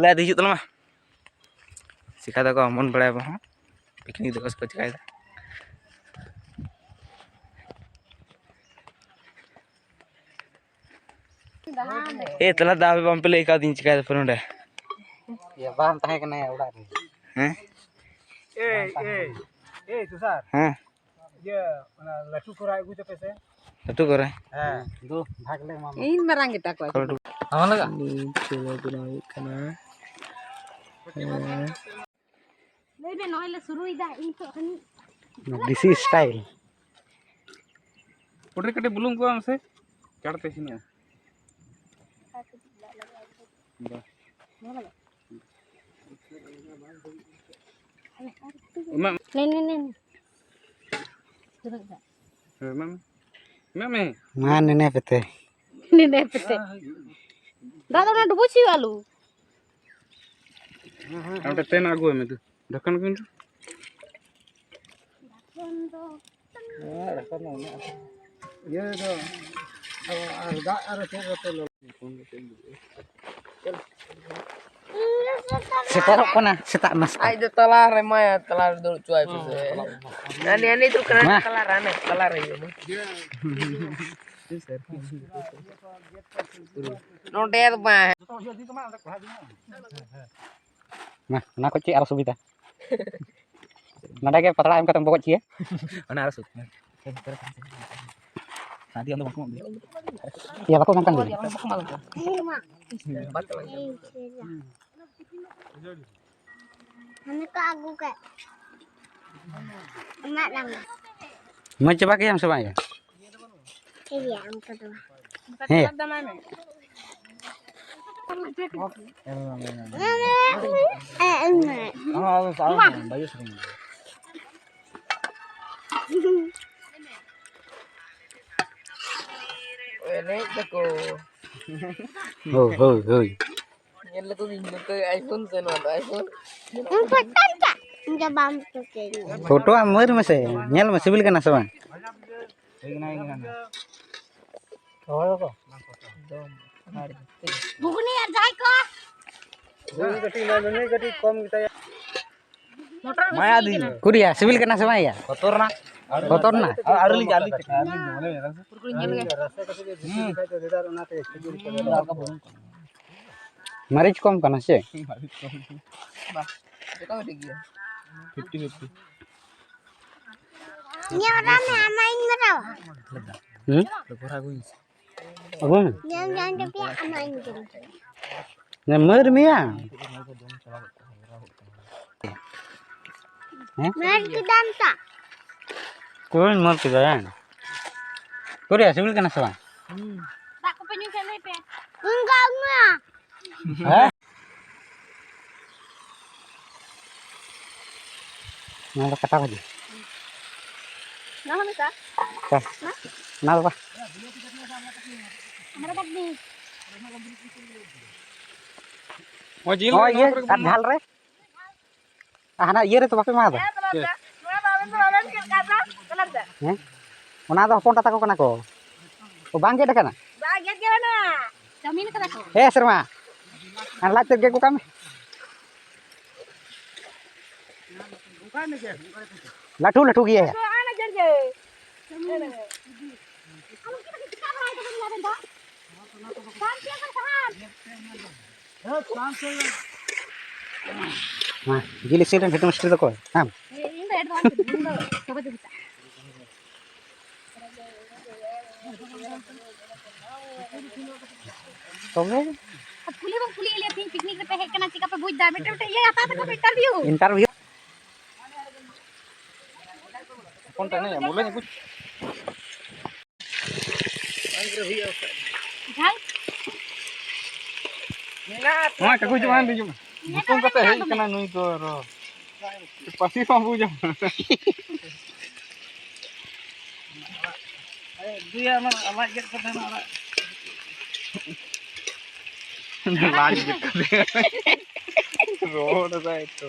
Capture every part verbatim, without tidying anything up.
ᱞᱟᱹᱭ ᱦᱤᱡᱩᱜ ᱛᱟᱞᱟᱝ ᱢᱟ᱾ ᱪᱤᱠᱟᱹ ᱫᱟᱠᱚ ᱚᱢᱚᱱ ᱵᱟᱲᱟᱭᱟ ᱵᱚᱱ ᱦᱚᱸ᱾ ᱯᱤᱠᱱᱤᱠ ᱫᱚ ᱪᱤᱠᱟᱹᱭᱮᱫᱟ? ᱮ ᱛᱟᱦᱞᱮ ᱫᱟᱜ ᱵᱟᱢ ᱯᱮ ᱞᱟᱹᱭ ᱠᱟᱣᱫᱤᱧ ᱪᱤᱠᱟᱹᱭᱮᱫᱟ ᱯᱮ ᱱᱚᱰᱮ? ᱭᱟ ᱵᱟᱝ ᱛᱟᱦᱮᱸ ᱠᱟᱱᱟ ᱭᱟ ᱚᱲᱟᱜ ᱨᱮ᱾ ᱦᱮᱸ? ᱮᱭ, ᱮᱭ, ᱮᱭ, ᱛᱩᱥᱟᱨ᱾ ᱦᱮᱸ᱾ ᱤᱭᱟᱹ, ᱚᱱᱟ ᱞᱟᱹᱴᱩ ᱠᱚᱨᱟᱭ ᱟᱹᱜᱩᱭ ᱛᱟᱯᱮ ᱥᱮ᱾ ᱞᱟᱹᱴᱩ ᱠᱚᱨᱟᱭ? ᱦᱮᱸ, ᱫᱩ ᱵᱷᱟᱜᱽ ᱞᱮ ᱮᱢᱟᱢᱟ᱾ ᱤᱧ ᱢᱟᱨᱟᱝ ᱜᱮᱛᱟ ᱠᱚᱣᱟ᱾ ᱠᱚᱞ ᱩᱰᱩᱠ᱾ ᱦᱚᱸ ᱞᱟᱜᱟ᱾ ᱱᱤᱭᱟᱹ ᱪᱮᱬᱮ ᱵᱮᱱᱟᱣ ᱦᱩᱭᱩᱜ ᱠᱟᱱᱟ᱾ ᱦᱮᱸ᱾ ᱞᱟᱹᱭ ᱢᱮ, ᱱᱚᱜᱼᱚᱭ ᱞᱮ ᱥᱩᱨᱩᱭᱮᱫᱟ, ᱤᱧ ᱛᱚ ᱠᱷᱟᱹᱱᱤ ᱫᱮᱥᱤ style᱾ ᱯᱩᱰᱨᱤ ᱠᱟᱹᱴᱤᱡ ᱵᱩᱞᱩᱝ ᱠᱚ ᱮᱢ ᱥᱮ, ᱪᱟᱲ ᱛᱮ ᱤᱥᱤᱱᱚᱜᱼᱟ᱾ ᱵᱟ᱾ ᱮᱢᱟᱜ ᱢᱮ᱾ ᱱᱮ, ᱱᱮ, ᱱᱮ, ᱱᱮ᱾ ᱦᱮᱸ, ᱮᱢᱟᱜ ᱢᱮ᱾ ᱮᱢᱟᱜ ᱢᱮ᱾ ᱢᱟ, ᱱᱮ, ᱱᱮ ᱯᱮᱛᱮ᱾ ᱱᱮ, ᱱᱮ ᱯᱮᱛᱮ᱾ ᱫᱟᱫᱟ, ᱚᱱᱟ ᱰᱩᱵᱩᱡ ᱦᱩᱭᱩᱜᱼᱟ, ᱟᱞᱩ᱾ ᱟᱨ ᱢᱤᱫᱴᱮᱱ ᱛᱮᱱ ᱟᱹᱜᱩ ᱟᱭ ᱢᱮ ᱫᱩ᱾ ᱰᱷᱟᱠᱚᱱ ᱠᱚ ᱤᱧ ᱫᱚ᱾ ᱤᱭᱟᱹ ᱫᱚ, ᱟᱨ ᱫᱟᱜ ᱟᱨ ᱪᱮᱫ ᱨᱮᱯᱮ ᱞᱚᱞᱚ? ᱥᱮᱴᱮᱨᱚᱜ ᱠᱟᱱᱟ ᱥᱮᱛᱟᱜ ᱱᱟᱥᱛᱟ᱾ ᱟᱡ ᱫᱚ ᱛᱟᱞᱟ ᱨᱮ ᱢᱟᱭᱟ, ᱛᱟᱞᱟ ᱨᱮ ᱫᱩᱲᱩᱵ ᱦᱚᱪᱚᱣᱟᱭ ᱯᱮ ᱥᱮ᱾ ᱦᱟᱹᱱᱤ, ᱦᱟᱹᱱᱤ ᱫᱩᱲᱩᱵ ᱠᱟᱱᱟ, ᱢᱟ᱾ ᱛᱟᱞᱟ ᱨᱮ, ᱦᱟᱱᱮ ᱛᱟᱞᱟ ᱨᱮ ᱤᱭᱟᱹ ᱢᱮ᱾ ᱱᱚᱰᱮ ᱫᱚ ᱵᱟᱝ᱾ ᱢᱟ, ᱚᱱᱟ ᱠᱷᱚᱡ ᱪᱮᱫ ᱟᱨᱚ ᱥᱩᱵᱤᱫᱷᱟ? ᱱᱚᱰᱮ ᱜᱮ ᱯᱟᱛᱲᱟ ᱮᱢ ᱠᱟᱛᱮᱢ ᱵᱚᱜᱚᱡ ᱠᱮᱭᱟ᱾ ᱚᱱᱟ ᱟᱨᱚ ᱥᱩᱵᱤᱫᱷᱟ᱾ ᱥᱟᱫᱤ ᱟᱢ ᱫᱚ ᱵᱟᱝ ᱠᱚ ᱮᱢ ᱫᱟᱲᱮᱭᱟᱜᱼᱟ᱾ ᱭᱟ, ᱵᱟᱠᱚ ᱮᱢᱟᱢ ᱠᱟᱱ ᱜᱮᱭᱟ᱾ ᱦᱟᱱᱮ ᱠᱚ ᱟᱹᱜᱩ ᱠᱮᱫ᱾ ᱮᱢᱟᱜ ᱞᱟᱝ ᱢᱮ᱾ ᱢᱚᱡᱽ ᱪᱟᱵᱟ ᱠᱮᱫᱟᱢ ᱥᱮ ᱵᱟᱝ ᱭᱟ? ᱴᱷᱤᱠ ᱜᱮᱭᱟ, ᱚᱱᱠᱟ ᱫᱚ ᱵᱟᱝ᱾ ᱦᱮᱸ᱾ ᱮ, ᱮ, ᱮ᱾ ᱮᱱᱮᱡ ᱫᱟᱠᱚ᱾ ᱦᱳᱭ, ᱦᱳᱭ, ᱦᱳᱭ᱾ ᱧᱮᱞ ᱞᱮᱠᱚ ᱵᱤᱱ, ᱱᱚᱛᱮ iPhone ᱥᱮ ᱱᱚᱣᱟ ᱫᱚ iPhone? ᱤᱧ ᱯᱷᱳᱴᱳᱧ ᱠᱟᱜ, ᱤᱧ ᱫᱚ ᱵᱟᱢ ᱯᱷᱳᱴᱳᱧ᱾ ᱯᱷᱳᱴᱳ ᱟᱢ ᱢᱟᱹᱨ ᱢᱮᱥᱮ, ᱧᱮᱞ ᱢᱮ ᱥᱤᱵᱤᱞ ᱠᱟᱱᱟ ᱥᱮ ᱵᱟᱝ? ᱨᱚᱦᱚᱭ ᱫᱟᱠᱚ? ᱜᱷᱩᱜᱽᱱᱤ ᱟᱨ ᱡᱟᱦᱟᱸᱭ ᱠᱚ᱾ ᱱᱩᱭ ᱠᱟᱹᱴᱤᱡ ᱢᱟ, ᱱᱩᱭ ᱠᱟᱹᱴᱤᱡ ᱠᱚᱢ ᱜᱮᱛᱟᱭᱟ᱾ ᱢᱟᱭᱟ ᱫᱤ᱾ ᱠᱩᱨᱤᱭᱟ, ᱥᱤᱵᱤᱞ ᱠᱟᱱᱟ ᱥᱮ ᱵᱟᱝ ᱭᱟ? ᱵᱚᱛᱚᱨ ᱱᱟ᱾ ᱵᱚᱛᱚᱨ ᱱᱟ? ᱟᱨ ᱟᱹᱞᱤᱧ, ᱟᱹᱞᱤᱧ ᱪᱮᱫ ᱠᱟᱱᱟ? ᱟᱹᱞᱤᱧ ᱫᱚ ᱢᱚᱱᱮ ᱢᱮ, ᱨᱟᱥᱟ ᱯᱩᱨᱟᱹ ᱧᱮᱞ ᱜᱮ᱾ ᱨᱟᱥᱟ ᱠᱟᱹᱴᱤᱡ ᱵᱮᱥᱤ ᱦᱩᱸ᱾ ᱜᱮ ᱠᱷᱟᱡ ᱫᱚ ᱫᱮᱫᱟᱨ ᱚᱱᱟᱛᱮ ᱠᱷᱟᱹᱡᱟᱹᱲᱤ ᱠᱚ ᱫᱚ᱾ ᱢᱟᱹᱨᱤᱪ ᱠᱚᱢ ᱠᱟᱱᱟ ᱥᱮ? ᱵᱟ, ᱡᱚᱛᱚ ᱜᱮ ᱴᱷᱤᱠ ᱜᱮᱭᱟ᱾ Fifty fifty. ᱤᱧᱟᱹᱜ ᱚᱲᱟᱜ ᱢᱮ, ᱟᱢᱟᱜ ᱤᱧ ᱢᱮᱛᱟᱣᱟ᱾ ᱦᱩᱸ? ᱜᱷᱚᱨᱟ ᱟᱹᱜᱩᱭ ᱢᱮᱥᱮ᱾ ᱟᱹᱜᱩᱭ ᱢᱮ᱾ ᱧᱟᱢ ᱧᱟᱢ ᱪᱟᱯᱮᱭᱟ, ᱟᱢᱟᱜ ᱤᱧ ᱡᱚᱢ ᱪᱟᱯᱮᱭᱟ᱾ ᱧᱟ, ᱢᱟᱹᱨ ᱢᱮᱭᱟ᱾ ᱦᱮᱸ? ᱢᱟᱹᱨ ᱠᱮᱫᱟᱢ ᱛᱚ? ᱠᱚᱧ ᱢᱟᱹᱨ ᱠᱮᱫᱟ, ᱦᱮᱸ? ᱠᱚᱨᱮ ᱥᱤᱵᱤᱞ ᱠᱟᱱᱟ ᱥᱮ ᱵᱟᱝ? ᱫᱟᱜ ᱠᱚᱯᱮ ᱧᱩ ᱠᱮᱫ, ᱞᱟᱹᱭ ᱯᱮ᱾ ᱤᱧ ᱫᱚ ᱟᱹᱜᱩᱭᱟ᱾ ᱦᱮᱸ? ᱱᱚᱣᱟ ᱫᱚ ᱠᱟᱴᱟ ᱵᱷᱟᱹᱡᱤ᱾ ᱱᱚᱣᱟ ᱦᱚᱸ ᱢᱮᱥᱟ? ᱦᱮᱸ᱾ ᱚᱱᱟ ᱫᱚ ᱵᱟ᱾ ᱚᱱᱟ ᱫᱚ ᱵᱟᱫ ᱫᱤ᱾ ᱱᱚᱣᱟ ᱡᱤᱞ ᱱᱚᱣᱟ ᱨᱮ, ᱤᱭᱟᱹ ᱱᱚᱣᱟ ᱠᱚᱨᱮ ᱟᱨ ᱜᱮᱵᱚᱱ ᱡᱷᱟᱞ ᱨᱮ᱾ ᱟᱨ ᱦᱟᱱᱟ ᱤᱭᱟᱹ ᱨᱮ ᱛᱚ ᱵᱟᱯᱮ ᱮᱢᱟ ᱫᱟ? ᱦᱮᱸ, ᱛᱚ ᱞᱟᱫ ᱫᱟ᱾ ᱱᱚᱣᱟ ᱫᱚ ᱟᱵᱮᱱ ᱫᱚ ᱵᱟᱵᱮᱱ ᱪᱮᱫ ᱞᱮᱠᱟ ᱫᱟ? ᱛᱚ ᱞᱟᱫ ᱫᱟ᱾ ᱦᱮᱸ? ᱚᱱᱟ ᱫᱚ ᱦᱚᱯᱚᱱ ᱛᱟᱛᱟ ᱠᱚ ᱠᱟᱱᱟ ᱠᱚ᱾ ᱚ, ᱵᱟᱝ ᱜᱮᱫ ᱟᱠᱟᱱᱟ? ᱵᱟᱝ ᱜᱮᱫ ᱜᱮ ᱵᱟᱹᱱᱩᱜᱼᱟ᱾ ᱪᱟᱣᱢᱤᱱ ᱠᱟᱫᱟ ᱠᱚ᱾ ᱦᱮᱸ, ᱥᱮᱨᱢᱟ᱾ ᱟᱨ ᱞᱟᱡ ᱛᱮᱫ ᱜᱮᱫ ᱠᱚ ᱠᱟᱜ ᱢᱮ᱾ ᱞᱟᱹᱴᱩ, ᱞᱟᱹᱴᱩ ᱜᱮᱭᱟ᱾ ᱟᱨ ᱡᱮᱨ ᱜᱮ᱾ ᱪᱟᱣᱢᱤᱱ᱾ ᱟᱞᱚ ᱪᱮᱫ ᱠᱚ ᱪᱤᱠᱟ ᱵᱟᱲᱟᱭ ᱫᱟᱵᱚᱱ ᱟᱵᱮᱱ ᱫᱚ? ᱥᱟᱦᱟᱱ ᱪᱮᱫ ᱠᱚ ᱥᱟᱦᱟᱱ? ᱦᱮᱸ, ᱡᱤᱞ ᱤᱥᱤᱱ ᱨᱮᱱ head master ᱫᱚ ᱚᱠᱚᱭ? ᱟᱢ? ᱤᱧ ᱫᱚ head ᱫᱚ ᱵᱟᱝ ᱠᱟᱹᱱᱟᱹᱧ, ᱤᱧ ᱫᱚ ᱥᱚᱦᱚᱡᱳᱜᱤᱛᱟ᱾ ᱛᱚᱵᱮ? ᱠᱩᱞᱤ ᱵᱟᱢ ᱠᱩᱞᱤᱭᱮᱫ ᱞᱮᱭᱟ, ᱛᱮᱦᱮᱧ picnic ᱨᱮᱯᱮ ᱦᱮᱡ ᱠᱟᱱᱟ, ᱪᱮᱠᱟ ᱯᱮ ᱵᱩᱡᱽ ᱫᱟ? ᱢᱤᱫᱴᱮᱱ, ᱢᱤᱫᱴᱮᱱ ᱤᱭᱟᱹ ᱦᱟᱛᱟᱣ ᱛᱟᱠᱚ ᱯᱮ, interview᱾ Interview᱾ ᱦᱚᱯᱚᱱ ᱴᱟᱜ ᱦᱮᱱᱟᱭᱟ, ᱵᱚᱞᱮ ᱧᱮᱞ ᱠᱚ᱾ ᱡᱷᱟᱞ᱾ ᱱᱚᱣᱟ ᱠᱟᱠᱩ ᱦᱤᱡᱩᱜ ᱢᱮ, ᱦᱤᱡᱩᱜ ᱢᱮ᱾ ᱧᱩᱛᱩᱢ ᱠᱟᱛᱮ ᱦᱮᱡ ᱠᱟᱱᱟ ᱱᱩᱭ ᱫᱚ ᱟᱨᱚ᱾ ᱯᱟᱹᱥᱤ ᱦᱚᱸ ᱵᱩᱡᱟ᱾ ᱫᱩᱭᱟ ᱚᱱᱟ ᱞᱟᱡ ᱜᱮᱫ ᱠᱟᱛᱮ ᱚᱱᱟ ᱟᱲᱟᱜ᱾ ᱞᱟᱡ ᱜᱮᱫ ᱠᱟᱛᱮ᱾ ᱨᱚᱦᱚᱲ ᱫᱟᱭ ᱛᱚ᱾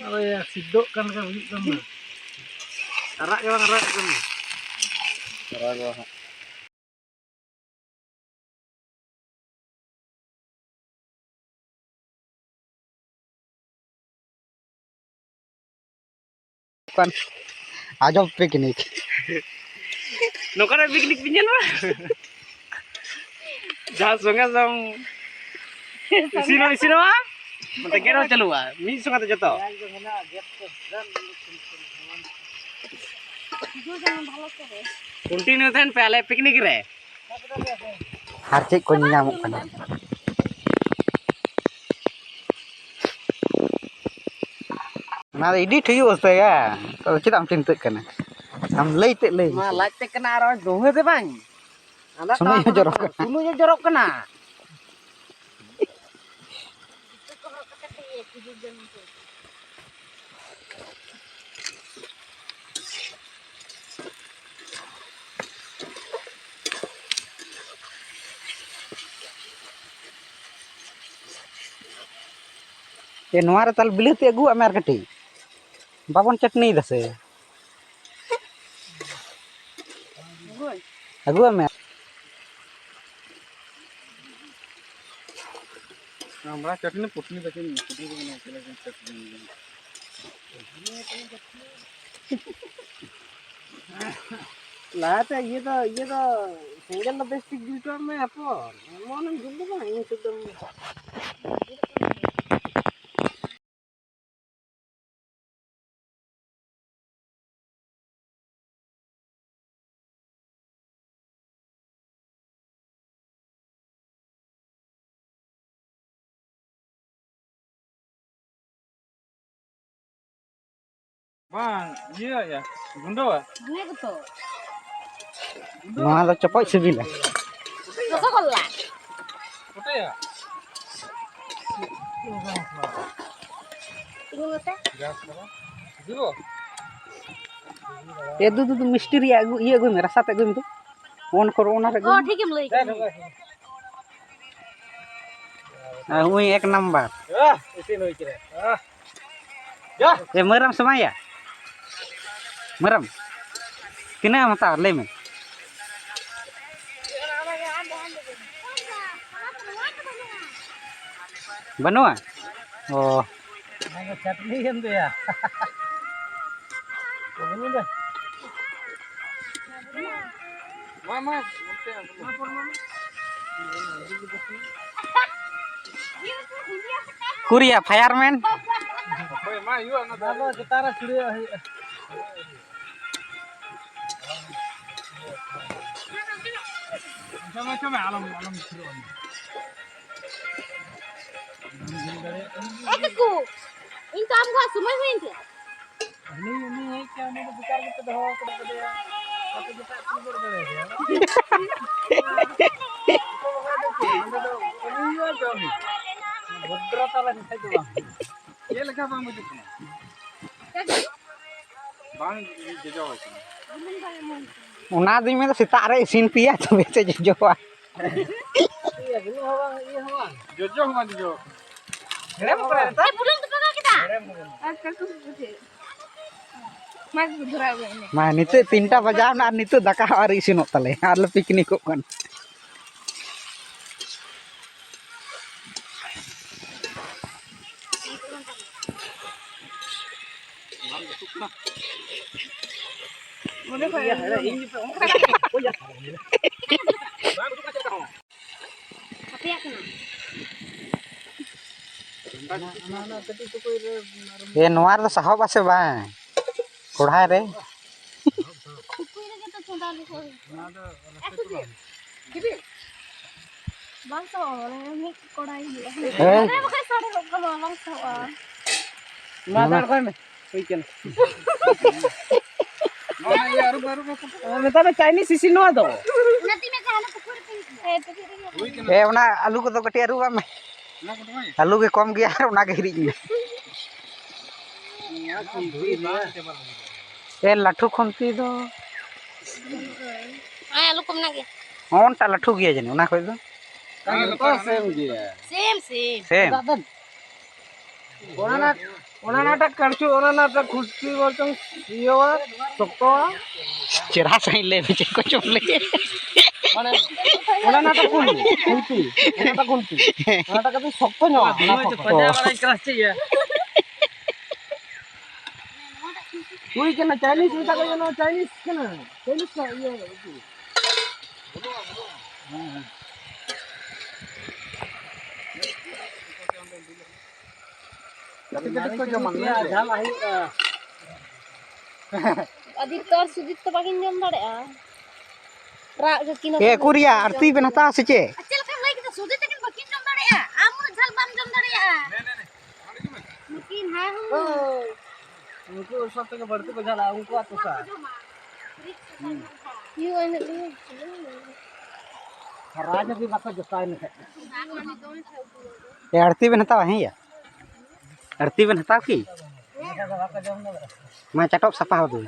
ᱟᱫᱚ ᱭᱟ, ᱥᱤᱫᱽᱫᱚᱜ ᱠᱟᱱ ᱞᱮᱠᱟ ᱵᱩᱡᱩᱜ ᱠᱟᱱ ᱫᱚ᱾ ᱟᱨᱟᱜ ᱜᱮ ᱵᱟᱝ ᱟᱨᱟᱜ ᱠᱟᱱᱟ᱾ ᱟᱨᱟᱜᱚᱜᱼᱟ ᱦᱟᱸᱜ᱾ ᱟᱸᱡᱚᱢ ᱯᱤᱠᱱᱤᱠ᱾ ᱱᱚᱝᱠᱟᱱᱟᱜ ᱯᱤᱠᱱᱤᱠ ᱯᱮ ᱧᱮᱞ ᱢᱟ᱾ ᱡᱟᱦᱟᱸ ᱥᱚᱸᱜᱮ ᱥᱚᱝ ᱤᱥᱤᱱ ᱦᱚᱸ ᱤᱥᱤᱱᱚᱜᱼᱟ, ᱱᱚᱛᱮ ᱜᱮᱫ ᱦᱚᱸ ᱪᱟᱹᱞᱩᱜᱼᱟ, ᱢᱤᱫ ᱥᱚᱸᱜᱮ ᱛᱮ ᱡᱚᱛᱚ᱾ ᱠᱚᱱᱴᱤᱱᱤᱭᱩ ᱛᱟᱦᱮᱱ ᱯᱮ ᱟᱞᱮ ᱯᱤᱠᱱᱤᱠ ᱨᱮ᱾ ᱟᱨ ᱪᱮᱫ ᱠᱚ ᱧᱮᱧᱟᱢᱚᱜ ᱠᱟᱱᱟ? ᱚᱱᱟ ᱫᱚ ᱮᱰᱤᱴ ᱦᱩᱭᱩᱜᱼᱟ ᱥᱮ ᱭᱟ? ᱛᱚ ᱪᱮᱫᱟᱜ ᱮᱢ ᱪᱤᱱᱛᱟᱹᱜ ᱠᱟᱱᱟ? ᱟᱢ ᱞᱟᱹᱭ ᱛᱮᱫ ᱞᱟᱹᱭ ᱢᱟ ᱢᱮᱥᱮ᱾ ᱞᱟᱡ ᱛᱮᱫ ᱠᱟᱱᱟ ᱟᱨ ᱫᱩᱦᱟᱹ ᱫᱚ ᱵᱟᱝ᱾ ᱟᱫᱚ ᱥᱩᱱᱩᱡ ᱦᱚᱸ ᱡᱚᱨᱚᱜ ᱠᱟᱱᱟ᱾ ᱥᱩᱱᱩᱡ ᱦᱚᱸ ᱡᱚᱨᱚᱜ ᱠᱟᱱᱟ᱾ ᱮ, ᱱᱚᱣᱟ ᱨᱮ ᱛᱟᱦᱞᱮ ᱵᱤᱞᱟᱹᱛᱤ ᱟᱹᱜᱩᱣᱟᱜ ᱢᱮ ᱟᱨ ᱠᱟᱹᱴᱤᱡ᱾ ᱵᱟᱵᱚᱱ ᱪᱟᱹᱴᱱᱤᱭᱮᱫᱟ ᱥᱮ᱾ ᱟᱹᱜᱩᱣᱟᱜ ᱢᱮ᱾ ᱟᱢᱲᱟ ᱪᱟᱹᱴᱱᱤ, ᱯᱩᱴᱱᱤ ᱛᱟᱹᱠᱤᱱ, ᱯᱩᱴᱱᱤ ᱛᱟᱹᱠᱤᱱ ᱪᱮᱫ ᱞᱮᱠᱟ ᱪᱟᱹᱴᱱᱤ? ᱞᱟᱦᱟᱛᱮ ᱤᱭᱟᱹ ᱫᱚ, ᱤᱭᱟᱹ ᱫᱚ ᱥᱮᱸᱜᱮᱞ ᱫᱚ ᱵᱮᱥ ᱴᱷᱤᱠ ᱡᱩᱞ ᱦᱚᱪᱚᱣᱟᱜ ᱢᱮ ᱦᱚᱯᱚᱱ᱾ ᱮᱢᱚᱱᱮᱢ ᱡᱩᱞ ᱫᱚ ᱵᱟᱝ, ᱤᱧ ᱥᱩᱫᱷᱟᱹ᱾ ᱵᱟᱝ, ᱤᱭᱟᱹ ᱭᱟ, ᱜᱩᱸᱰᱟᱹᱣᱟ᱾ ᱦᱟᱱᱮ ᱜᱮᱛᱚ᱾ ᱱᱚᱣᱟ ᱫᱚ ᱪᱚᱯᱚᱡ ᱥᱤᱵᱤᱞᱟ᱾ ᱨᱚᱥᱚᱜᱚᱞᱞᱟ᱾ ᱠᱚᱴᱮᱭᱟ᱾ ᱛᱤᱸᱜᱩ ᱢᱮᱥᱮ᱾ ᱡᱤᱵᱚ᱾ ᱮ ᱫᱩ, ᱫᱩ, ᱫᱩ, ᱢᱤᱥᱴᱤ ᱨᱮᱭᱟᱜ ᱟᱹᱜᱩ, ᱤᱭᱟᱹ ᱟᱹᱜᱩᱭ ᱢᱮ, ᱨᱟᱥᱟ ᱛᱮ ᱟᱹᱜᱩᱭ ᱢᱮ ᱛᱚ᱾ ᱚᱱ ᱠᱚᱨ, ᱚᱱᱟ ᱨᱮ ᱚ, ᱟᱹᱜᱩᱭ ᱢᱮ᱾ ᱴᱷᱤᱠᱮᱢ ᱞᱟᱹᱭ ᱠᱮᱫᱟ᱾ ᱟᱨ ᱦᱩᱭ ᱮᱠ ᱱᱟᱢᱵᱟᱨ᱾ ᱟᱦ, ᱤᱥᱤᱱ ᱦᱩᱭ ᱠᱟᱱᱟ᱾ ᱟᱦ᱾ ᱡᱟ᱾ ᱮ, ᱢᱟᱹᱨᱟᱢ ᱥᱮ ᱵᱟᱝᱭᱟ? ᱢᱟᱹᱨᱟᱢ, ᱛᱤᱱᱟᱹᱜ ᱮᱢ ᱦᱟᱛᱟᱣᱟ? ᱞᱟᱹᱭ ᱢᱮ᱾ ᱵᱟᱹᱱᱩᱜᱼᱟ? ᱚ᱾ ᱚᱱᱟ ᱫᱚ ᱪᱟᱴᱱᱤ ᱠᱟᱱ ᱛᱟᱭᱟ᱾ ᱢᱟ, ᱢᱟ, ᱚᱱᱛᱮ ᱟᱹᱜᱩ ᱢᱮ᱾ ᱠᱩᱨᱤᱭᱟ ᱯᱷᱟᱭᱟᱨᱢᱮᱱ᱾ ᱦᱳᱭ, ᱢᱟ, ᱦᱩᱭᱩᱜᱼᱟ, ᱚᱱᱟ ᱫᱚ᱾ ᱟᱫᱚ ᱪᱮᱛᱟᱱ ᱨᱮ ᱪᱷᱩᱲᱭᱟᱹᱣ ᱦᱩᱭᱩᱜᱼᱟ᱾ ᱟᱪᱪᱷᱟ, ᱢᱟ, ᱟᱪᱪᱷᱟ, ᱢᱟ, ᱟᱞᱚᱢ, ᱟᱞᱚᱢ ᱪᱷᱩᱲᱟᱹᱣ᱾ ᱮ ᱠᱟᱠᱩ, ᱤᱧ ᱛᱚ ᱟᱢ ᱜᱚ ᱥᱚᱢᱚᱭ ᱦᱩᱭᱮᱱ ᱛᱤᱧᱟ᱾ ᱩᱱᱤ, ᱩᱱᱤ ᱦᱮᱡ ᱠᱟᱱ, ᱩᱱᱤ ᱫᱚ ᱵᱮᱠᱟᱨ ᱜᱮᱯᱮ ᱫᱚᱦᱚ ᱠᱟᱫᱮᱭᱟ᱾ ᱟᱯᱮ ᱫᱚ ᱯᱮ ᱟᱹᱛᱩ ᱜᱚᱲ ᱫᱟᱲᱮᱭᱟᱭᱟ᱾ ᱱᱚᱸᱰᱮ ᱫᱚ ᱠᱟᱹᱢᱤ ᱦᱩᱭᱩᱜᱼᱟ, ᱡᱚᱢ ᱦᱩᱭᱩᱜᱼᱟ᱾ ᱵᱷᱚᱫᱨᱚᱛᱟ ᱞᱮᱱᱠᱷᱟᱡ ᱫᱚ ᱵᱟᱝ ᱦᱩᱭᱩᱜᱼᱟ᱾ ᱪᱮᱫ ᱞᱮᱠᱟ ᱵᱟᱝ ᱵᱩᱡᱩᱜ ᱠᱟᱱᱟ? ᱵᱟᱝ ᱡᱚᱡᱚ ᱦᱩᱭ ᱠᱟᱱᱟ᱾ ᱚᱱᱟ ᱫᱩᱧ ᱢᱮᱱᱫᱟ, ᱥᱮᱛᱟᱜ ᱨᱮ ᱤᱥᱤᱱ ᱯᱮᱭᱟ, ᱛᱚᱵᱮ ᱥᱮ ᱡᱚᱡᱚᱜᱼᱟ᱾ ᱤᱭᱟᱹ, ᱵᱩᱞᱩᱝ ᱦᱚᱸ ᱵᱟᱝ, ᱤᱭᱟᱹ ᱦᱚᱸ ᱵᱟᱝ᱾ ᱡᱚᱡᱚ ᱦᱚᱸ ᱵᱟᱝ ᱡᱚᱡᱚ᱾ ᱦᱮᱲᱮᱢ ᱠᱟᱱᱟ ᱱᱮᱛᱟᱨ᱾ ᱮ, ᱵᱩᱞᱩᱝ ᱫᱚᱯᱮ ᱮᱢᱟ ᱠᱮᱫᱟ? ᱦᱮᱲᱮᱢ ᱠᱟᱱᱟ᱾ ᱟᱨ ᱠᱟᱹᱴᱩᱵ ᱠᱚ ᱪᱮᱫ? ᱢᱟ ᱜᱩ ᱫᱷᱚᱨᱟᱣ ᱜᱚᱫ ᱢᱮ᱾ ᱢᱟ, ᱱᱤᱛᱚᱜ ᱛᱤᱱᱴᱟ ᱵᱟᱡᱟᱣ ᱮᱱᱟ ᱟᱨ ᱱᱤᱛᱚᱜ ᱫᱟᱠᱟ ᱦᱚᱸ ᱟᱹᱣᱨᱤ ᱤᱥᱤᱱᱚᱜ ᱛᱟᱞᱮ, ᱟᱨ ᱞᱮ ᱯᱤᱠᱱᱤᱠᱚᱜ ᱠᱟᱱ᱾ ᱟᱯᱮᱭᱟᱜ ᱠᱟᱱᱟ᱾ ᱮ, ᱱᱚᱣᱟ ᱨᱮᱫᱚ ᱥᱟᱦᱚᱵ ᱟᱥᱮ ᱵᱟᱝ? ᱠᱚᱲᱦᱟᱭ ᱨᱮ᱾ ᱴᱩᱠᱩᱡ ᱨᱮᱜᱮ ᱛᱚ ᱪᱚᱸᱫᱟ ᱞᱮᱠᱚ ᱦᱩᱭᱩᱜᱼᱟ᱾ ᱵᱟᱝ ᱥᱟᱦᱚᱵᱼᱟ, ᱢᱟᱱᱮ ᱢᱤᱫ ᱠᱚᱲᱟᱭ ᱦᱩᱭᱩᱜᱼᱟ᱾ ᱦᱮᱸ᱾ ᱚᱱᱟ ᱵᱟᱠᱷᱟᱡ ᱥᱟᱰᱮ ᱜᱚᱫ ᱠᱟᱢᱟ, ᱵᱟᱝ ᱥᱟᱦᱚᱵᱼᱟ᱾ ᱢᱟ ᱫᱟᱲ ᱠᱚᱭ ᱢᱮ᱾ ᱦᱩᱭ ᱠᱟᱱᱟ᱾ ᱱᱚᱣᱟ ᱤᱭᱟᱹ ᱟᱹᱨᱩᱵ, ᱟᱹᱨᱩᱵ, ᱟᱹᱨᱩᱵ᱾ ᱢᱮᱛᱟᱜ ᱢᱮ ᱪᱟᱭᱱᱤᱡᱽ ᱤᱥᱤᱱ ᱱᱚᱣᱟ ᱫᱚ᱾ ᱚᱱᱟᱛᱮ ᱢᱮᱱ ᱫᱟ ᱦᱟᱱᱟ ᱴᱩᱠᱩᱡ ᱨᱮ ᱯᱮ ᱦᱤᱡᱩᱜᱼᱟ᱾ ᱦᱩᱭ ᱠᱟᱱᱟ᱾ ᱦᱮᱸ, ᱚᱱᱟ ᱟᱹᱞᱩ ᱠᱚᱫᱚ ᱠᱟᱹᱴᱤᱡ ᱟᱹᱨᱩᱵᱟᱜ ᱢᱮ᱾ ᱚᱱᱟ ᱠᱚᱫᱚ ᱵᱟᱝ᱾ ᱟᱹᱞᱩ ᱜᱮ ᱠᱚᱢ ᱜᱮᱭᱟ ᱟᱨ ᱚᱱᱟ ᱜᱮ ᱦᱤᱨᱤᱡ ᱢᱮ᱾ ᱱᱚᱣᱟ ᱠᱚ ᱫᱷᱩᱲᱤ ᱵᱟᱝ ᱪᱟᱵᱟ ᱞᱟᱹᱜᱤᱫᱚᱜᱼᱟ᱾ ᱮ, ᱞᱟᱹᱴᱷᱩ ᱠᱷᱩᱱᱴᱤ ᱫᱚ᱾ ᱦᱮᱸ, ᱟᱹᱞᱩ ᱠᱚ ᱢᱮᱱᱟᱜ ᱜᱮᱭᱟ᱾ ᱦᱚᱸ, ᱚᱱᱴᱟ ᱞᱟᱹᱴᱷᱩ ᱜᱮᱭᱟ ᱡᱟᱹᱱᱤᱡ, ᱚᱱᱟ ᱠᱷᱚᱡ ᱫᱚ᱾ ᱦᱮᱸ, ᱡᱚᱛᱚ ᱥᱮᱢ ᱜᱮᱭᱟ᱾ ᱥᱮᱢ, ᱥᱮᱢ᱾ ᱥᱮᱢ᱾ ᱫᱟᱜ ᱫᱮᱱ᱾ ᱚᱱᱟ ᱱᱟ-, ᱚᱱᱟ ᱱᱟᱴᱟᱜ ᱠᱟᱲᱪᱩ, ᱚᱱᱟ ᱱᱟᱴᱟᱜ ᱠᱷᱩᱥᱴᱤ ᱵᱚᱞᱪᱚᱝ ᱤᱭᱟᱹᱣᱟ, ᱥᱚᱠᱛᱚᱣᱟ᱾ ᱪᱮᱨᱦᱟ ᱥᱟᱺᱦᱤᱡ ᱞᱟᱹᱭ ᱢᱮ, ᱪᱮᱫ ᱠᱚᱪᱚᱢ ᱞᱟᱹᱭᱮᱫ᱾ ᱢᱟᱱᱮ, ᱚᱱᱟ ᱱᱟᱴᱟᱜ ᱠᱷᱩᱱᱴᱤ, ᱠᱷᱩᱱᱴᱤ, ᱚᱱᱟᱴᱟᱜ ᱠᱷᱩᱱᱴᱤ᱾ ᱚᱱᱟᱴᱟᱜ ᱠᱟᱹᱴᱤᱡ ᱥᱚᱠᱛᱚ ᱧᱚᱜᱼᱟ, ᱚᱱᱟ ᱠᱷᱚᱱ᱾ ᱚ᱾ ᱦᱩᱭ ᱠᱟᱱᱟ, ᱪᱟᱭᱱᱤᱡᱽ ᱢᱮᱛᱟ ᱠᱚ ᱠᱟᱱᱟ, ᱪᱟᱭᱱᱤᱡᱽ ᱠᱟᱱᱟ, ᱪᱟᱭᱱᱤᱡᱽ ᱠᱟᱱᱟ, ᱤᱭᱟᱹ, ᱩᱛᱩ᱾ ᱦᱮᱸ, ᱦᱮᱸ᱾ ᱠᱟᱹᱴᱤᱡ ᱠᱟᱹᱴᱤᱡ ᱠᱚ ᱡᱚᱢᱟ, ᱡᱟᱦᱟᱸ ᱞᱟᱦᱟ ᱦᱩᱭᱩᱜᱼᱟ᱾ ᱟᱹᱰᱤ ᱛᱚᱨ ᱥᱩᱫᱤᱛ ᱛᱚ ᱵᱟᱹᱠᱤᱱ ᱡᱚᱢ ᱫᱟᱲᱮᱭᱟᱜᱼᱟ᱾ ᱨᱟᱜ ᱜᱮᱠᱤᱱ ᱮ ᱠᱩᱨᱤᱭᱟ, ᱟᱨᱛᱤ ᱵᱮᱱ ᱦᱟᱛᱟᱣᱟ ᱥᱮ ᱪᱮᱫ? ᱟᱨ ᱪᱮᱫ ᱞᱮᱠᱟᱢ ᱞᱟᱹᱭ ᱠᱮᱫᱟ? ᱥᱩᱫᱤᱛ ᱛᱟᱹᱠᱤᱱ ᱵᱟᱹᱠᱤᱱ ᱡᱚᱢ ᱫᱟᱲᱮᱭᱟᱜᱼᱟ, ᱟᱢ ᱩᱱᱟᱹᱜ ᱡᱷᱟᱞ ᱵᱟᱢ ᱡᱚᱢ ᱫᱟᱲᱮᱭᱟᱜᱼᱟ᱾ ᱱᱩᱠᱤᱱ ᱦᱟᱦᱩ᱾ ᱦᱳᱭ᱾ ᱩᱱᱠᱩ ᱥᱚᱵ ᱛᱷᱮᱠᱮ ᱵᱟᱹᱲᱛᱤ ᱠᱚ ᱡᱷᱟᱞᱟ, ᱩᱱᱠᱩᱣᱟᱜ ᱛᱚᱥᱟ᱾ ᱦᱩᱸ᱾ U N E. ᱨᱟᱡᱽ ᱟᱹᱰᱤ ᱵᱟᱠᱚ ᱡᱚᱴᱟᱣ ᱮᱱ ᱠᱷᱟᱡ᱾ ᱮ, ᱟᱹᱲᱛᱤ ᱵᱮᱱ ᱦᱟᱛᱟᱣᱟ ᱦᱮᱸ ᱭᱟ? ᱟᱹᱲᱛᱤ ᱵᱮᱱ ᱦᱟᱛᱟᱣ ᱠᱤ? ᱢᱟ ᱪᱟᱴᱚᱵ ᱥᱟᱯᱷᱟ ᱦᱚᱫᱩ᱾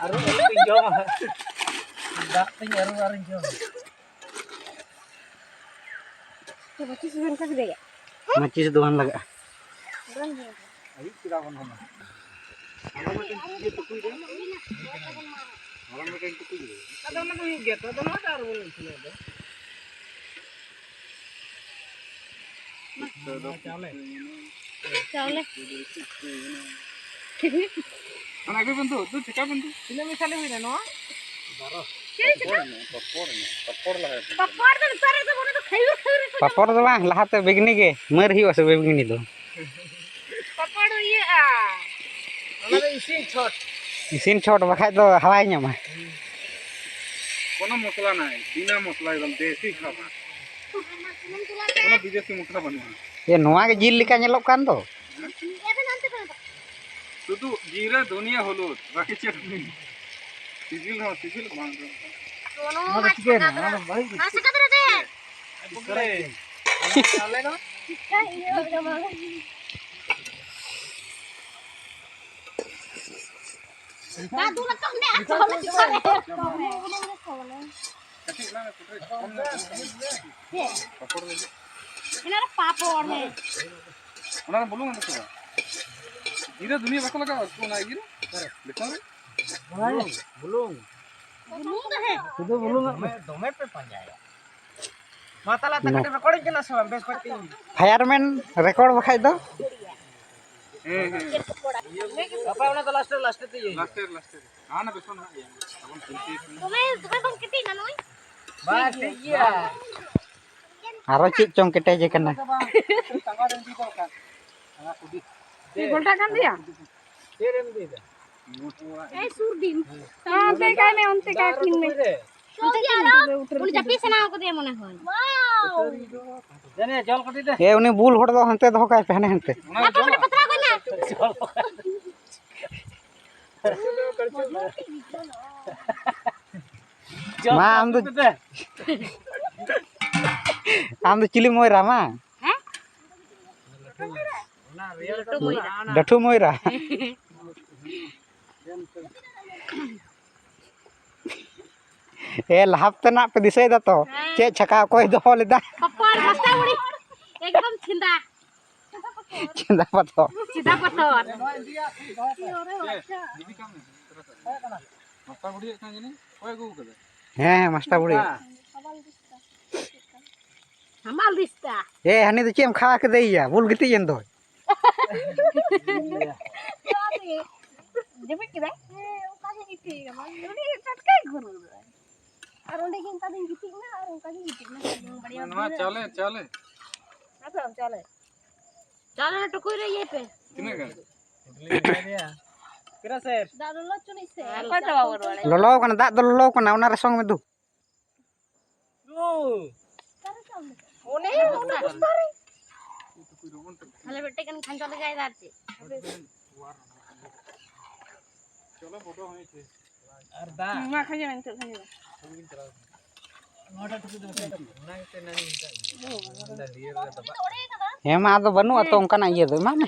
ᱟᱨ ᱩᱱᱤ ᱡᱚᱢᱟ᱾ ᱫᱟᱜ ᱛᱤᱧ ᱟᱹᱨᱩ ᱟᱹᱨᱩᱧ ᱡᱚᱢᱟ᱾ ᱢᱟᱹᱪᱤᱥ ᱫᱚ ᱵᱟᱝ ᱞᱟᱜᱟᱜᱼᱟ᱾ ᱟᱫᱚ ᱚᱱᱟ ᱫᱚ ᱦᱩᱭᱩᱜ ᱜᱮᱭᱟ ᱛᱚ, ᱟᱫᱚ ᱱᱚᱣᱟ ᱫᱚ ᱟᱨ ᱵᱚᱱ ᱤᱥᱤᱱᱟ ᱟᱫᱚ᱾ ᱪᱟᱣᱞᱮ᱾ ᱚᱱᱟ ᱜᱮ ᱵᱚᱱᱫᱷᱩ, ᱫᱩ ᱪᱮᱠᱟ ᱵᱚᱱᱫᱷᱩ? ᱛᱤᱱᱟᱹᱜ ᱢᱮᱥᱟᱞᱮ ᱦᱩᱭᱱᱟ ᱱᱚᱣᱟ? ᱪᱮᱫ ᱪᱤᱠᱟᱹ? ᱯᱟᱯᱚᱲ ᱢᱮ, ᱯᱟᱯᱚᱲ ᱢᱮ, ᱯᱟᱯᱚᱲ ᱞᱟᱦᱟ ᱯᱟᱯᱚᱲ ᱫᱚ ᱱᱮᱛᱟᱨ ᱫᱚ ᱵᱚᱞᱮ ᱫᱚ ᱠᱷᱟᱹᱭᱩᱨ ᱠᱷᱟᱹᱭᱩᱨ ᱜᱮᱠᱚ ᱯᱟᱯᱚᱲ ᱫᱚ ᱵᱟᱝ, ᱞᱟᱦᱟᱛᱮ ᱵᱮᱜᱽᱱᱤ ᱜᱮ, ᱢᱟᱹᱨ ᱦᱩᱭᱩᱜᱼᱟ ᱥᱮ ᱵᱮᱜᱽᱱᱤ ᱫᱚ᱾ ᱯᱟᱯᱚᱲ ᱤᱭᱟᱹᱜᱼᱟ᱾ ᱚᱱᱟ ᱫᱚ ᱤᱥᱤᱱ ᱪᱷᱚᱴ᱾ ᱤᱥᱤᱱ ᱪᱷᱚᱴ, ᱵᱟᱠᱷᱟᱡ ᱫᱚ ᱦᱟᱣᱟᱭ ᱧᱟᱢᱟ᱾ ᱠᱳᱱᱳ ᱢᱚᱥᱞᱟ ᱱᱟᱭ, ᱵᱤᱱᱟ ᱢᱚᱥᱞᱟ ᱮᱠᱫᱚᱢ ᱫᱮᱥᱤ ᱠᱷᱟᱵᱟᱨ᱾ ᱠᱳᱱᱳ ᱵᱤᱫᱮᱥᱤ ᱢᱚᱥᱞᱟ ᱵᱟᱹᱱᱩᱜᱼᱟ᱾ ᱮ, ᱱᱚᱣᱟ ᱜᱮ ᱡᱤᱞ ᱞᱮᱠᱟ ᱧᱮᱞᱚᱜ ᱠᱟᱱ ᱫᱚ᱾ ᱥᱩᱫᱷᱩ ᱡᱤᱨᱟᱹ, ᱫᱷᱩᱱᱤᱭᱟᱹ, ᱦᱚᱞᱩᱫ, ᱵᱟᱠᱤ ᱪᱮᱫ ᱦᱚᱸ ᱵᱟᱹᱱᱩᱜ᱾ ᱥᱤᱵᱤᱞ ᱦᱚᱸ ᱥᱤᱵᱤᱞ, ᱵᱟᱝ ᱫᱚ ᱵᱟᱝ᱾ ᱱᱚᱣᱟ ᱫᱚ ᱪᱤᱠᱟᱹᱭᱮᱱᱟ? ᱱᱚᱣᱟ ᱫᱚ ᱵᱟᱹᱲᱤᱡ ᱜᱮ᱾ ᱪᱤᱠᱟᱹ ᱤᱭᱟᱹ ᱡᱚᱢᱟ? ᱫᱟᱜ ᱫᱩᱞ ᱟᱠᱟᱫ ᱢᱮ, ᱟᱨ ᱪᱚᱞᱚ ᱪᱚᱞᱚ᱾ ᱠᱟᱹᱴᱤᱡ ᱚᱱᱟ ᱠᱚᱴᱨᱤ ᱠᱚᱢ ᱧᱚᱜ ᱠᱟᱱᱟ᱾ ᱪᱮᱫ? ᱯᱟᱯᱚᱲ ᱫᱚ ᱪᱮᱫ? ᱮᱱᱟ ᱨᱮ ᱯᱟᱯᱚᱲ ᱦᱮᱸ᱾ ᱚᱱᱟ ᱨᱮ ᱵᱩᱞᱩᱝ ᱮᱢ ᱠᱟᱫᱟ? ᱡᱤᱨᱟᱹ ᱫᱷᱩᱱᱤᱭᱟᱹ ᱵᱟᱠᱚ ᱞᱟᱜᱟᱣᱟ ᱩᱛᱩ ᱚᱱᱟ ᱤᱭᱟᱹ ᱨᱮ? ᱵᱮᱥᱚᱱ ᱨᱮ? ᱵᱩᱞᱩᱝ, ᱵᱩᱞᱩᱝ᱾ ᱵᱩᱞᱩᱝ ᱫᱚ ᱦᱮᱸ᱾ ᱥᱩᱫᱷᱩ ᱵᱩᱞᱩᱝ ᱟᱜ ᱢᱮ᱾ ᱫᱚᱢᱮ, ᱫᱚᱢᱮ ᱯᱮ ᱯᱟᱸᱡᱟᱭᱟ᱾ ᱢᱟ ᱛᱟᱦᱞᱮ ᱟᱫᱚ ᱱᱚ- ᱠᱟᱹᱴᱤᱡ ᱨᱚᱠᱚᱲᱤᱧ ᱠᱟᱱᱟ ᱥᱮ ᱵᱟᱝ? ᱵᱮᱥ ᱠᱚᱡ ᱛᱮ᱾ ᱯᱷᱟᱭᱟᱨᱢᱮᱱ ᱨᱮᱠᱚᱨᱰ ᱵᱟᱠᱷᱟᱡ ᱫᱚ᱾ ᱦᱮᱸ, ᱦᱮᱸ᱾ ᱜᱟᱯᱟ ᱚᱱᱟ ᱫᱚ ᱞᱟᱥᱴ ᱨᱮ, ᱞᱟᱥᱴ ᱨᱮ ᱛᱮ ᱤᱭᱟᱹ ᱦᱩᱭᱩᱜᱼᱟ᱾ ᱞᱟᱥᱴ ᱨᱮ, ᱞᱟᱥᱴ ᱨᱮ᱾ ᱦᱟᱸ, ᱚᱱᱟ ᱵᱮᱥᱚᱱ ᱦᱟᱸᱜ ᱤᱭᱟᱹ᱾ ᱟᱵᱚᱱ ᱪᱤᱱᱛᱟᱹᱭ ᱠᱟᱱᱟ᱾ ᱫᱚᱢᱮ, ᱫᱚᱢᱮ ᱵᱟᱝ ᱠᱮᱴᱮᱡ ᱱᱟ ᱱᱩᱭ᱾ ᱵᱟᱝ, ᱴᱷᱤᱠ ᱜᱮᱭᱟ᱾ ᱟᱨᱚ ᱪᱮᱫ ᱪᱚᱝ ᱠᱮᱴᱮᱡ ᱟᱠᱟᱱᱟ᱾ ᱪᱮᱫ ᱜᱷᱚᱞᱴᱟᱜ ᱠᱟᱱ ᱜᱮᱭᱟ? ᱮᱭ ᱥᱩᱨ ᱫᱤᱱ᱾ ᱦᱮᱸ, ᱚᱱᱛᱮ ᱠᱟᱭ ᱢᱮ, ᱚᱱᱛᱮ ᱠᱟᱭ ᱯᱤᱱ ᱢᱮ᱾ ᱩᱱᱤ ᱡᱟᱹᱯᱤᱫ ᱥᱟᱱᱟ ᱠᱟᱫᱮᱭᱟ ᱢᱚᱱᱮ ᱦᱚᱭ᱾ ᱮ, ᱩᱱᱤ ᱵᱩᱞ ᱦᱚᱲ ᱫᱚ ᱦᱟᱱᱛᱮ ᱫᱚᱦᱚ ᱠᱟᱭ ᱯᱮ, ᱦᱟᱱᱮ ᱦᱟᱱᱛᱮ᱾ ᱚᱱᱟ ᱫᱚ ᱡᱚᱢᱟ᱾ ᱯᱟᱛᱲᱟ ᱠᱚ ᱧᱟᱢ᱾ ᱢᱟ, ᱟᱢ ᱫᱚ, ᱟᱢ ᱫᱚ ᱪᱤᱞᱤ ᱢᱚᱭᱨᱟ, ᱢᱟ? ᱦᱮᱸ? ᱞᱟᱹᱴᱩ ᱢᱚᱭᱨᱟ᱾ ᱞᱟᱹᱴᱩ ᱢᱚᱭᱨᱟ᱾ ᱮ, ᱞᱟᱦᱟ ᱛᱮᱱᱟᱜ ᱯᱮ ᱫᱤᱥᱟᱹᱭ ᱫᱟ ᱛᱚ? ᱦᱮᱸ᱾ ᱪᱮᱫ ᱪᱷᱟᱠᱟ ᱚᱠᱚᱭ ᱫᱚᱦᱚ ᱞᱮᱫᱟ? ᱯᱟᱯᱚᱲ, ᱢᱟᱥᱴᱟᱨ ᱵᱩᱲᱤ᱾ ᱮᱠᱫᱚᱢ ᱪᱷᱤᱸᱫᱟ᱾ ᱪᱷᱤᱸᱫᱟ ᱯᱟᱛᱚ᱾ ᱪᱷᱤᱸᱫᱟ ᱯᱟᱛᱚ᱾ ᱢᱟᱥᱴᱟᱨ ᱵᱩᱲᱦᱤ ᱦᱮᱡ ᱠᱟᱱᱟ ᱡᱟᱹᱱᱤᱡ? ᱚᱠᱚᱭ ᱟᱹᱜᱩ ᱠᱟᱫᱟ? ᱦᱮᱸ, ᱦᱮᱸ, ᱢᱟᱥᱴᱟᱨ ᱵᱩᱲᱦᱤ᱾ ᱦᱮᱸ᱾ ᱦᱟᱢᱟᱞ ᱫᱤᱥᱛᱟ᱾ ᱮ, ᱦᱟᱹᱱᱤ ᱫᱚ ᱪᱮᱫ ᱮᱢ ᱠᱷᱟᱣᱟ ᱠᱮᱫᱮᱭᱟ? ᱵᱩᱞ ᱜᱤᱛᱤᱡ ᱮᱱ ᱫᱚᱭ᱾ ᱡᱟᱹᱯᱤᱫ ᱠᱮᱫᱟᱭ? ᱦᱮᱸ, ᱚᱱᱠᱟ ᱜᱮ ᱜᱤᱛᱤᱡ ᱠᱟᱱᱟ᱾ ᱩᱱᱤ ᱴᱟᱴᱠᱟᱭ ᱜᱷᱩᱨ ᱜᱚᱫᱚᱜᱼᱟᱭ᱾ ᱟᱨ ᱚᱸᱰᱮ ᱜᱮ ᱚᱱᱠᱟ ᱜᱤᱧ ᱜᱤᱛᱤᱡ ᱮᱱᱟ, ᱟᱨ ᱚᱱᱠᱟ ᱜᱤᱧ ᱜᱤᱛᱤᱡ ᱮᱱᱟ᱾ ᱵᱟᱨᱭᱟ ᱱᱚᱣᱟ ᱵᱟᱹᱴᱤ ᱨᱮ᱾ ᱪᱟᱣᱞᱮ, ᱪᱟᱣᱞᱮ᱾ ᱦᱮᱸ ᱛᱚ, ᱪᱟᱣᱞᱮ᱾ ᱪᱟᱣᱞᱮ ᱨᱮ ᱴᱩᱠᱩᱡ ᱨᱮ ᱤᱭᱟᱹᱭ ᱯᱮ᱾ ᱛᱤᱱᱟᱹᱜ ᱜᱟᱱ? ᱛᱤᱱᱟᱹᱜ ᱥᱮᱨ? ᱫᱟᱜ ᱞᱚᱞᱚ ᱦᱚᱪᱚᱱᱤᱡ ᱥᱮ᱾ ᱚᱠᱚᱭ ᱛᱚ ᱵᱟᱵᱚ ᱨᱚᱲᱟ? ᱞᱚᱞᱚ ᱠᱟᱱᱟ, ᱫᱟᱜ ᱫᱚ ᱞᱚᱞᱚ ᱠᱟᱱᱟ, ᱚᱱᱟ ᱨᱮ ᱥᱚᱝ ᱢᱮ ᱫᱩ᱾ ᱚᱱᱮ ᱚᱱᱟ ᱵᱚᱥᱛᱟ ᱨᱮ᱾ ᱛᱟᱦᱞᱮ ᱢᱤᱫᱴᱮᱡ ᱜᱟᱱ ᱠᱷᱟᱸᱡᱚ ᱞᱮᱜᱟᱭ ᱫᱟ ᱟᱨ ᱪᱮᱫ? ᱟᱨ ᱫᱟᱜ᱾ ᱢᱟ ᱠᱷᱟᱸᱡᱚ ᱢᱮ, ᱱᱤᱛᱚᱜ ᱠᱷᱟᱸᱡᱚ ᱢᱮ᱾ ᱦᱮᱸ ᱢᱟ, ᱟᱫᱚ ᱵᱟᱹᱱᱩᱜᱼᱟ ᱛᱚ ᱚᱱᱠᱟᱱᱟᱜ ᱤᱭᱟᱹ ᱫᱚ, ᱮᱢᱟᱜ ᱢᱮ᱾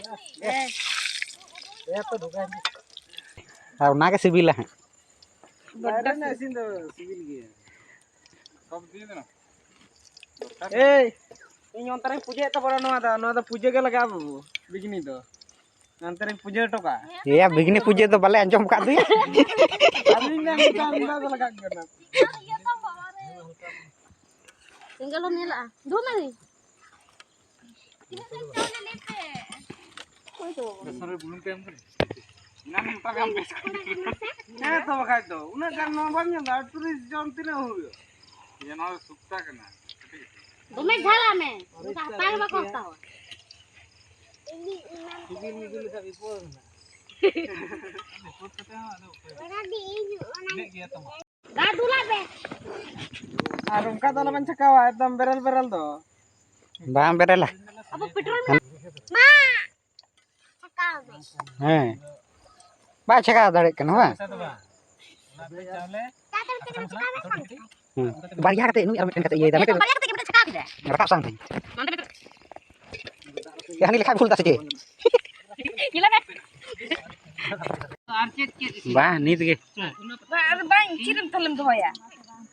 ᱟᱨ ᱚᱱᱟᱜᱮ ᱥᱤᱵᱤᱞᱟ ᱦᱟᱸᱜ᱾ ᱵᱟᱭᱨᱮ ᱨᱮᱱᱟᱜ ᱤᱥᱤᱱ ᱫᱚ ᱥᱤᱵᱤᱞ ᱜᱮᱭᱟ᱾ ᱮᱭ, ᱤᱧ ᱚᱱᱛᱮ ᱨᱮᱧ ᱯᱩᱡᱟᱹᱭᱮᱫ ᱛᱟᱵᱚᱱᱟ ᱱᱚᱣᱟ ᱫᱚ, ᱱᱚᱣᱟ ᱫᱚ ᱯᱩᱡᱟᱹ ᱜᱮ ᱞᱟᱜᱟᱜᱼᱟ ᱵᱟᱹᱵᱩ, ᱵᱤᱜᱽᱱᱤ ᱫᱚ᱾ ᱚᱱᱛᱮ ᱨᱮᱧ ᱯᱩᱡᱟᱹ ᱦᱚᱴᱚ ᱠᱟᱜᱼᱟ᱾ ᱮᱭᱟ, ᱵᱤᱜᱽᱱᱤ ᱯᱩᱡᱟᱹ ᱫᱚ ᱵᱟᱞᱮ ᱟᱸᱡᱚᱢ ᱟᱠᱟᱫ ᱫᱚᱭᱟ᱾ ᱟᱹᱞᱤᱧ ᱞᱮ ᱢᱮᱛᱟ ᱵᱤᱱᱟ ᱫᱚ ᱞᱟᱜᱟᱜ ᱠᱟᱱᱟ᱾ ᱮᱸᱜᱮᱞ ᱦᱚᱸ ᱧᱮᱞᱚᱜᱼᱟ᱾ ᱫᱷᱩᱢᱟᱹᱞᱤ᱾ ᱵᱮᱥᱚᱱ ᱨᱮ ᱵᱩᱞᱩᱝ ᱯᱮ ᱮᱢ ᱠᱟᱱᱟ? ᱮᱱᱟᱝ ᱢᱚᱴᱟ ᱜᱮ ᱟᱢ ᱵᱮᱥ ᱠᱚ ᱦᱮᱸ ᱛᱚ, ᱵᱟᱠᱷᱟᱡ ᱫᱚ ᱩᱱᱟᱹᱜ ᱜᱟᱱ ᱱᱚᱣᱟ ᱵᱟᱢ ᱧᱮᱞ ᱫᱟ, ᱟᱴᱛᱨᱤᱥ ᱡᱚᱱ ᱛᱤᱱᱟᱹᱜ ᱦᱩᱭᱩᱜᱼᱟ? ᱤᱭᱟᱹ, ᱱᱚᱣᱟ ᱫᱚ ᱥᱩᱠᱛᱟ ᱠᱟᱱᱟ᱾ ᱫᱚᱢᱮ ᱡᱷᱟᱞᱟ ᱢᱮ, ᱚᱱᱠᱟ ᱦᱟᱛᱟᱣ ᱜᱮ ᱵᱟᱠᱚ ᱦᱟᱛᱟᱣᱟ᱾ ᱥᱤᱵᱤᱞ ᱢᱤᱵᱤᱞ ᱞᱮᱠᱟ ᱵᱤᱯᱚᱫ ᱢᱮᱱᱟᱜᱼᱟ᱾ ᱵᱤᱯᱚᱫ ᱠᱟᱛᱮ ᱦᱚᱸ ᱟᱫᱚ ᱚᱠᱚᱭ ᱤᱱᱟᱹᱜ ᱜᱮᱭᱟ ᱛᱟᱢᱟ᱾ ᱫᱟᱜ ᱫᱩᱞᱟᱜ ᱢᱮ᱾ ᱟᱨ ᱚᱱᱠᱟ ᱫᱚ ᱟᱞᱚᱵᱮᱱ ᱪᱷᱟᱠᱟᱣᱟ, ᱮᱠᱫᱚᱢ ᱵᱮᱨᱮᱞ ᱵᱮᱨᱮᱞ ᱫᱚ᱾ ᱵᱟᱝ ᱵᱮᱨᱮᱞᱟ᱾ ᱟᱵᱚ ᱯᱮᱴᱨᱳᱞ ᱢᱮ᱾ ᱢᱟ᱾ ᱪᱷᱟᱠᱟᱣ ᱢᱮ᱾ ᱦᱮᱸ᱾ ᱵᱟᱭ ᱪᱷᱟᱠᱟᱣ ᱫᱟᱲᱮᱭᱟᱜ ᱠᱟᱱᱟ, ᱵᱟᱝ? ᱦᱮᱸ᱾ ᱵᱟᱨᱭᱟ ᱠᱟᱛᱮ ᱱᱩᱭ ᱟᱨ ᱢᱤᱫᱴᱮᱱ ᱠᱟᱛᱮ ᱤᱭᱟᱹᱭ ᱫᱟ᱾ ᱢᱤᱫᱴᱮᱱ ᱵᱟᱨᱭᱟ ᱠᱟᱛᱮ ᱢᱤᱫᱴᱮᱱ ᱪᱷᱟᱠᱟᱣ ᱠᱮᱫᱟ᱾ ᱨᱟᱠᱟᱵ ᱥᱟᱶ ᱛᱮ᱾ ᱱᱚᱸᱰᱮ ᱢᱤᱫᱴᱮᱱ ᱦᱟᱹᱱᱤ ᱞᱮᱠᱷᱟ ᱵᱷᱩᱞ ᱫᱟ ᱥᱮ ᱪᱮᱫ? ᱧᱮᱞ ᱢᱮ᱾ ᱟᱨ ᱪᱮᱫ ᱪᱮᱫ ᱤᱥᱤᱱ? ᱵᱟᱝ, ᱱᱤᱛ ᱜᱮ᱾ ᱟᱨ ᱵᱟᱝ, ᱪᱮᱫ ᱮᱢ ᱛᱟᱦᱞᱮᱢ ᱫᱚᱦᱚᱭᱟ?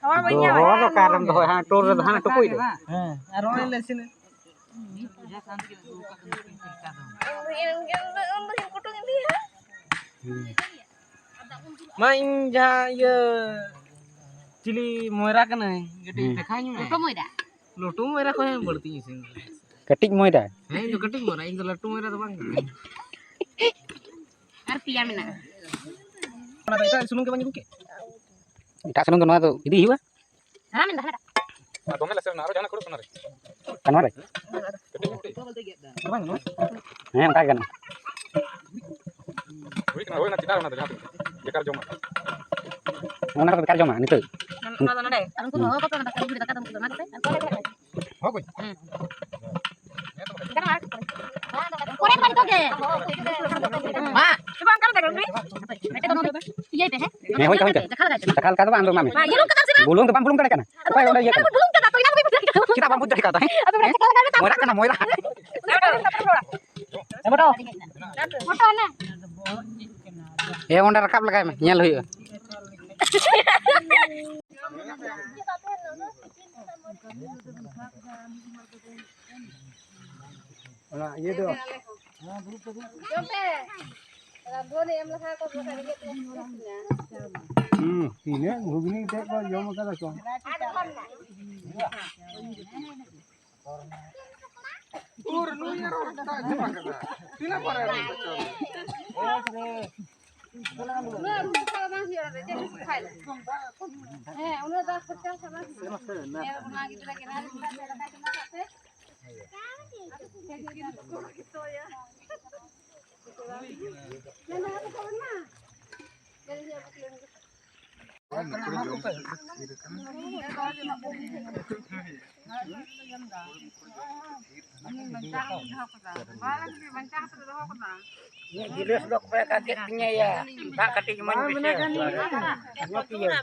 ᱦᱟᱣᱟ ᱵᱟᱹᱧ ᱧᱟᱢᱟ᱾ ᱫᱚᱦᱚ ᱫᱚ ᱚᱠᱟᱨᱮᱢ ᱫᱚᱦᱚᱭᱟ? ᱦᱟᱸᱜ ᱴᱩᱨ ᱨᱮᱫᱚ ᱦᱟᱸᱜ ᱴᱩᱠᱩᱡ ᱨᱮ᱾ ᱦᱮᱸ, ᱟᱨ ᱱᱚᱜᱼᱚᱭ ᱞᱮ ᱤᱥᱤᱱᱟ᱾ ᱩᱱ ᱫᱚ ᱦᱤᱞ ᱠᱩᱴᱩᱝ ᱤᱫᱤᱭᱟ᱾ ᱦᱩᱸ᱾ ᱢᱟ, ᱤᱧ ᱡᱟᱦᱟᱸ ᱤᱭᱟᱹ ᱪᱤᱞᱤ ᱢᱚᱭᱨᱟ ᱠᱟᱹᱱᱟᱹᱧ, ᱠᱟᱹᱴᱤᱡ ᱦᱩᱸ᱾ ᱫᱮᱠᱷᱟᱣᱤᱧ ᱢᱮ᱾ ᱞᱚᱴᱚ ᱢᱚᱭᱨᱟ᱾ ᱞᱟᱹᱴᱩ ᱢᱚᱭᱨᱟ ᱠᱷᱚᱱ ᱦᱚᱸ ᱵᱟᱹᱲᱛᱤᱧ ᱤᱥᱤᱱ ᱜᱮᱭᱟ᱾ ᱠᱟᱹᱴᱤᱡ ᱢᱚᱭᱨᱟ? ᱦᱮᱸ, ᱤᱧ ᱫᱚ ᱠᱟᱹᱴᱤᱡ ᱢᱚᱭᱨᱟ, ᱤᱧ ᱫᱚ ᱞᱟᱹᱴᱩ ᱢᱚᱭᱨᱟ ᱫᱚ ᱵᱟᱝ ᱠᱟᱹᱱᱟᱹᱧ᱾ ᱟᱨ ᱯᱮᱭᱟ ᱢᱮᱱᱟᱜᱼᱟ᱾ ᱚᱱᱟ ᱫᱚ ᱮᱴᱟᱜ ᱥᱩᱱᱩᱢ ᱜᱮ ᱵᱟᱹᱧ ᱟᱹᱜᱩ ᱠᱮᱫ? ᱮᱴᱟᱜ ᱥᱩᱱᱩᱢ ᱫᱚ ᱱᱚᱣᱟ ᱫᱚ ᱤᱫᱤ ᱦᱩᱭᱩᱜᱼᱟ᱾ ᱦᱮᱸ, ᱢᱮᱱᱫᱟ, ᱦᱮᱸ᱾ ᱟᱨ ᱫᱚᱢᱮ ᱞᱮ ᱥᱮᱱᱟ, ᱟᱨᱚ ᱡᱟᱦᱟᱱᱟᱜ ᱠᱷᱟᱹᱲᱩᱜ ᱠᱟᱱᱟ ᱨᱮ᱾ ᱠᱟᱱᱟ ᱨᱮ? ᱠᱟᱹᱴᱤᱡ ᱠᱟᱹᱴᱤᱡ᱾ ᱫᱚ ᱵᱟᱝ ᱜᱟᱱᱚᱜᱼᱟ? ᱦᱮᱸ, ᱚᱱᱠᱟ ᱜᱮ ᱜᱟᱱᱚᱜᱼᱟ᱾ ᱦᱩᱭ ᱠᱟᱱᱟ, ᱦᱩᱭ ᱠᱟᱱᱟ, ᱪᱮᱫᱟᱜ ᱚᱱᱟ ᱫᱚ ᱡᱟᱦᱟᱸ ᱛᱤᱱᱟᱹᱜ ᱵᱮᱠᱟᱨ ᱡᱚᱢᱟᱜ? ᱚᱱᱟ ᱠᱚᱫᱚ ᱵᱮᱠᱟᱨ ᱡᱚᱢᱟᱜ ᱱᱤᱛᱚᱜ᱾ ᱚᱱᱟ ᱫᱚ ᱱᱚᱰᱮ᱾ ᱟᱨ ᱩᱱᱠᱩ ᱫᱚ ᱦᱚᱦᱚ ᱠᱚᱯᱮ, ᱚᱱᱟ ᱫᱟᱠᱟ ᱟᱹᱜᱩ ᱠᱮᱫᱟ, ᱫᱟᱠᱟ ᱫᱚ ᱩᱱᱠᱩ ᱫᱚ ᱮᱢᱟ ᱠᱚᱯᱮ᱾ ᱦᱚᱸ ᱠᱚᱧ᱾ ᱦᱩᱸ᱾ ᱯᱚᱨᱮ ᱫᱚ ᱱᱤᱛᱚᱜ ᱜᱮ᱾ ᱢᱟ᱾ ᱥᱮ ᱵᱟᱝ, ᱚᱱᱠᱟ ᱫᱚ ᱤᱭᱟᱹᱭ ᱯᱮ, ᱦᱮᱸ? ᱦᱮᱸ, ᱦᱳᱭ ᱛᱚ, ᱦᱳᱭ ᱛᱚ᱾ ᱪᱟᱠᱷᱟ ᱞᱮᱠᱟ ᱪᱟᱠᱷᱟ ᱞᱮᱠᱟ ᱫᱚ ᱵᱟᱝ, ᱫᱚ ᱮᱢᱟᱜ ᱢᱮ᱾ ᱵᱟᱝ, ᱤᱭᱟᱹ ᱞᱚᱝᱠᱟ ᱫᱚ ᱥᱮ ᱵᱟᱝ? ᱵᱩᱞᱩᱝ ᱫᱚ ᱵᱟᱢ ᱵᱩᱞᱩᱝ ᱫᱟᱲᱮᱭᱟᱜ ᱠᱟᱱᱟ᱾ ᱚᱠᱚᱭ ᱚᱸᱰᱮ ᱤᱭᱟᱹ ᱠᱟᱱᱟ? ᱵᱩᱞᱩᱝ ᱠᱟᱫᱟ ᱛᱚ, ᱤᱱᱟᱹ ᱫᱚ ᱵᱩᱞᱩᱝ ᱠᱟᱫᱟ᱾ ᱪᱮᱫᱟᱜ ᱵᱟᱢ ᱵᱩᱡᱽ ᱫᱟᱲᱮ ᱠᱟᱣᱫᱟ, ᱦᱮᱸ? ᱟᱫᱚ ᱢᱚᱭᱨᱟ ᱠᱟᱱᱟ, ᱢᱚᱭᱨᱟ᱾ ᱮ, ᱵᱚᱴᱚ᱾ ᱵᱚᱴᱚ ᱚᱱᱮ᱾ ᱮ, ᱚᱸᱰᱮ ᱨᱟᱠᱟᱵ ᱞᱮᱜᱟᱭ ᱢᱮ, ᱧᱮᱞ ᱦᱩᱭᱩᱜᱼᱟ᱾ ᱚᱱᱟ ᱤᱭᱟᱹ ᱫᱚ᱾ ᱡᱚᱢ ᱯᱮ᱾ ᱨᱟᱫᱷᱩᱱᱤ ᱮᱢ ᱞᱮᱠᱷᱟᱱ ᱠᱚ ᱵᱟᱠᱷᱟᱱ ᱨᱮᱸᱜᱮᱡ ᱛᱮᱠᱚ ᱥᱩᱥᱛᱷ ᱮᱱᱟ᱾ ᱦᱩᱸ, ᱛᱤᱱᱟᱹᱜ ᱜᱷᱩᱜᱽᱱᱤ ᱛᱮᱫ ᱠᱚ ᱡᱚᱢ ᱠᱟᱫᱟ ᱠᱚ᱾ ᱟᱴ ᱜᱷᱚᱱᱴᱟ᱾ ᱩᱨ ᱱᱩᱭ ᱨᱚᱲ ᱫᱟ ᱟᱸᱡᱚᱢ ᱠᱟᱫᱟ᱾ ᱛᱤᱱᱟᱹᱜ ᱯᱚᱨᱮ ᱨᱚᱲ ᱫᱟ ᱪᱚ᱾ ᱩᱱᱟᱹᱜ ᱨᱩᱢ ᱠᱷᱟᱲ ᱵᱟᱝ ᱦᱩᱭᱩᱜᱼᱟ ᱱᱚᱰᱮ, ᱪᱮᱫ ᱮᱢ ᱠᱷᱟᱭ ᱞᱮ? ᱦᱮᱸ, ᱩᱱᱟᱹᱜ ᱫᱚ ᱠᱷᱚᱨᱪᱟ ᱥᱟᱱᱟ ᱜᱮ᱾ ᱦᱮᱸ, ᱚᱱᱟ ᱜᱤᱫᱽᱨᱟᱹ ᱜᱮ ᱱᱟᱦᱟᱜ ᱫᱟᱠᱟ ᱪᱚᱸᱫᱟ ᱠᱟᱜ ᱯᱮ᱾ ᱜᱤᱞᱟᱹᱥ ᱫᱚ ᱚᱠᱚᱭ ᱠᱟᱜᱮᱫ ᱛᱤᱧᱟᱹᱭᱟ? ᱫᱟᱜ ᱠᱟᱹᱴᱤᱡ ᱮᱢᱟᱹᱧ ᱯᱮᱥᱮ᱾ ᱧᱩ ᱯᱤᱭᱟᱹᱧ᱾